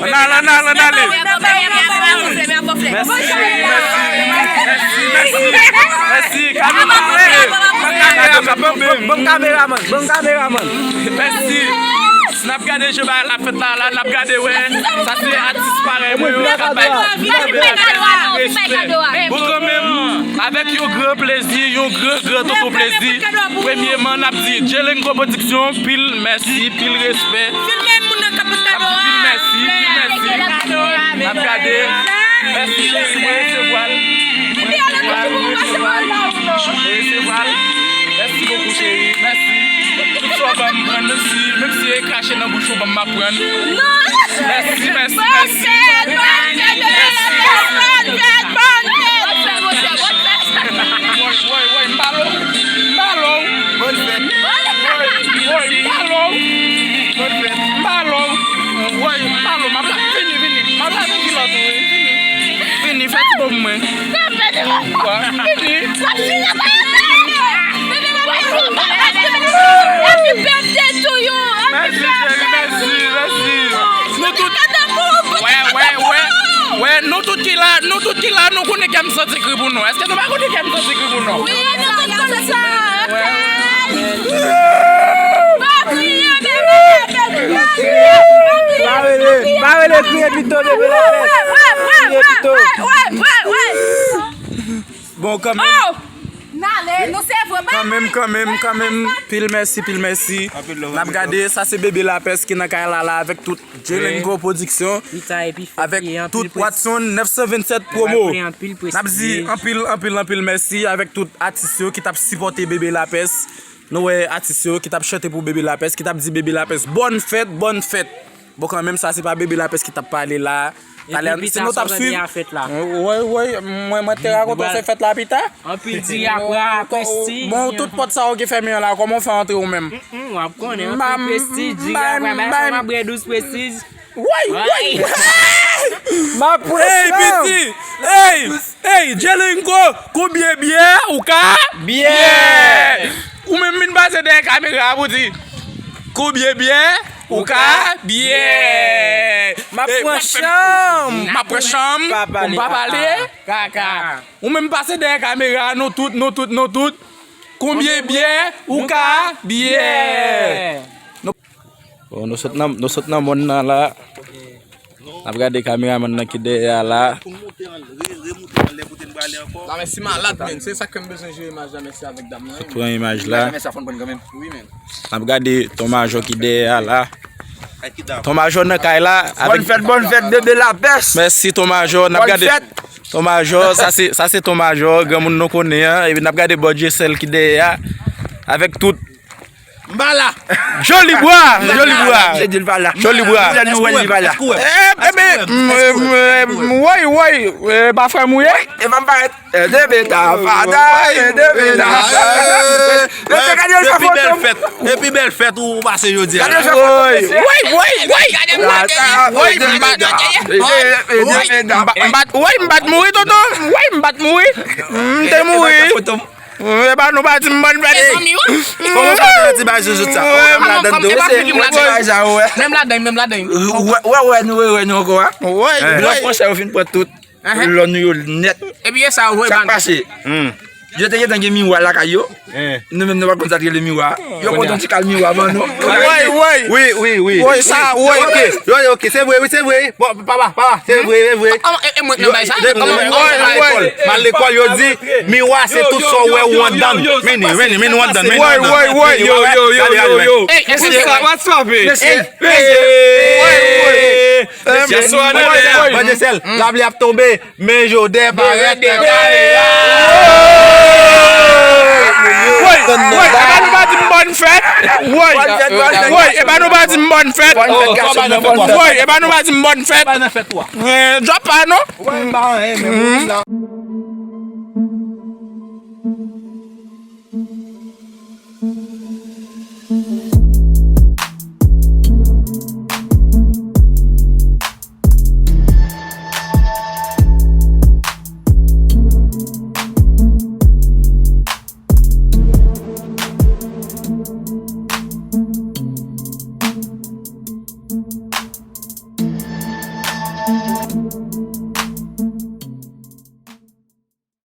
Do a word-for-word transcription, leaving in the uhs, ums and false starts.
Ann ale, ann ale, ann ale. Mèsi, mèsi, mèsi, mèsi, mèsi. Kameraman, bon, bon, bon, kameraman, bon, kameraman. Mèsi. Si n ap gade jan bagay la fèt la, la, n ap gade, wè. Sa se atis parèy mwen yo k ap bay respè. Bon, kanmenm, avèk yon gran plezi, yon gran, gran tonton plezi. Premyeman, n ap di Djelenko Production, pil mèsi, pil respè. Filme moun nan k ap pote kado a. Pil mèsi, pil mèsi. N ap gade. Mèsi, cheri, mwen resevwa l. Mwen resevwa l, mwen resevwa l. Mèsi bokou, cheri. Mèsi. Tout sa w ban m pran, menm si, menm si e krache nan bouch ou, ban m, m ap pran. Mèsi, mèsi, mèsi. Mèsi, mèsi. Woy, woy, woy, m pa lou. M pa lou. Woy, woy, m pa lou. M pa lou. Woy, m pa lou. M ap la, vini, vini. M ap la, vini, lòt, wi. Vini, fè ti bo pou mwen. Vini. Happy birthday to you. Happy birthday to you. Mèsi, mèsi, mèsi. Nou tout, wè, wè, wè. Wè, nou tout ki la, nou tout ki la, nou konnen kè m santi kri pou nou. Èske nou pa konnen kè m santi kri pou nou? Wi, nou tout konn sa. Wè. Pa kriye, bebe, pa kriye, pa kriye, pa kriye. Pa rele, pa rele, kriye pito, bebe, la fè. Kriye pito. Bon, kanmenm. Oh! N ale, nou se vre, kanmenm, kanmenm, kanmenm, pil mèsi, pil mèsi. N ap gade, sa se Bebe Lapès ki nan kay la, la, avèk tout Djelenko Production, avèk tout Watson nèf san vennsèt Promo. N ap di anpil, anpil, anpil mèsi avèk tout atis yo ki t ap sipòte Bebe Lapès. Nou wè atis yo ki t ap chante pou Bebe Lapès, ki t ap di Bebe Lapès, bòn fèt, bòn fèt. Bon, kanmenm, sa se pa Bebe Lapès ki t ap pale la. Talè, si nou t ap swiv. Woy, woy, mwen, mwen te rakonte w se fèt la pita. Anpil diri apre a, Prestige. Bon, tout pòt sa yo ki fèmen an la, kòman w fè antre ou menm? Mm, w ap konnen, anpil Prestige, diri apre a, bagay sa m ap bwè dous Prestige. Woy, woy. M ap pran chanm. Hey, piti. Hey, hey, Djelenko, konbyen byè ou ka? Byè. Ou menm vin pase dèyè kamera a pou di, konbyen byè ou ka? Byè. M ap pran chanm. M ap pran chanm pou m pa pale kaka. Ou menm pase dèyè kamera, nou tout, nou tout, nou tout. Konbyen byè ou ka? Byè. Bon, nou sot nan, nou sot nan mòn nan la. N ap gade kameramann nan ki dèyè a la. Lamèsi malad, men. Se sa ke m bezwen jwe imaj Lamèsi avèk dam nan. Pran imaj la. N ap gade Ton Majò ki dèyè a la. Ton Majò nan kay la. Bòn fèt, bòn fèt, Bebe Lapès. Mèsi, Ton Majò. N ap gade Ton Majò, sa se, sa se Ton Majò, granmoun nou konnen an. Epi n ap gade bò Djesèl ki dèyè a. Avèk tout M pa la. Joli bra, joli bra. Joli bra. Joli bra. Lè nou wè li pa la. Ebyen, woy, woy, e pa frè m ou ye? E pa m parèt. Debe ta fada, debe ta. Epi bèl fèt, epi bèl fèt ou pase jodi a. Woy, woy, woy. Woy, m pa t, m pa t, woy, m pa t mouri, tonton. Woy, m pa t mouri. M te mouri. E pa nou pa di m bòn fèt. Kòman sa fè ti bagay sou jout sa? Menm ladan, menm ladan. Wè, wè, nou, wè, wè, nou ankò a. Blan franchè yo fin pran tout. Lò nou yo nèt. Epi e sa, wè, sa k pase? Yo te gentan gen miwa lakay yo. Nou menm nou pa konn sa t rele miwa. Yo pote yon ti kal miwa ban nou. Woy, woy. Wi, wi, wi. Woy, sa, woy. Ok, woy, ok, se vre, wi, se vre. Bon, papa, papa, se vre, se vre. E mwen k nan bay sa? Woy, woy. M al lekòl, yo di, miwa se tout sa w wè ou anndan. Meni, meni, meni ou anndan, meni ou anndan. Woy, woy, woy, yo, yo, yo, yo, yo. Ey, èske se sa? What's up, ey? Mesye, mesye. Mesye, woy, woy. Mesye, woy, woy. Bòn Djesèl, lapli ap tonbe. Men Jodè parèt nan kamera. Woy, woy, e pa nou pa di m bòn fèt. Woy, woy, e pa nou pa di m bòn fèt. Woy, e pa nou pa di m bòn fèt. Drop pa non.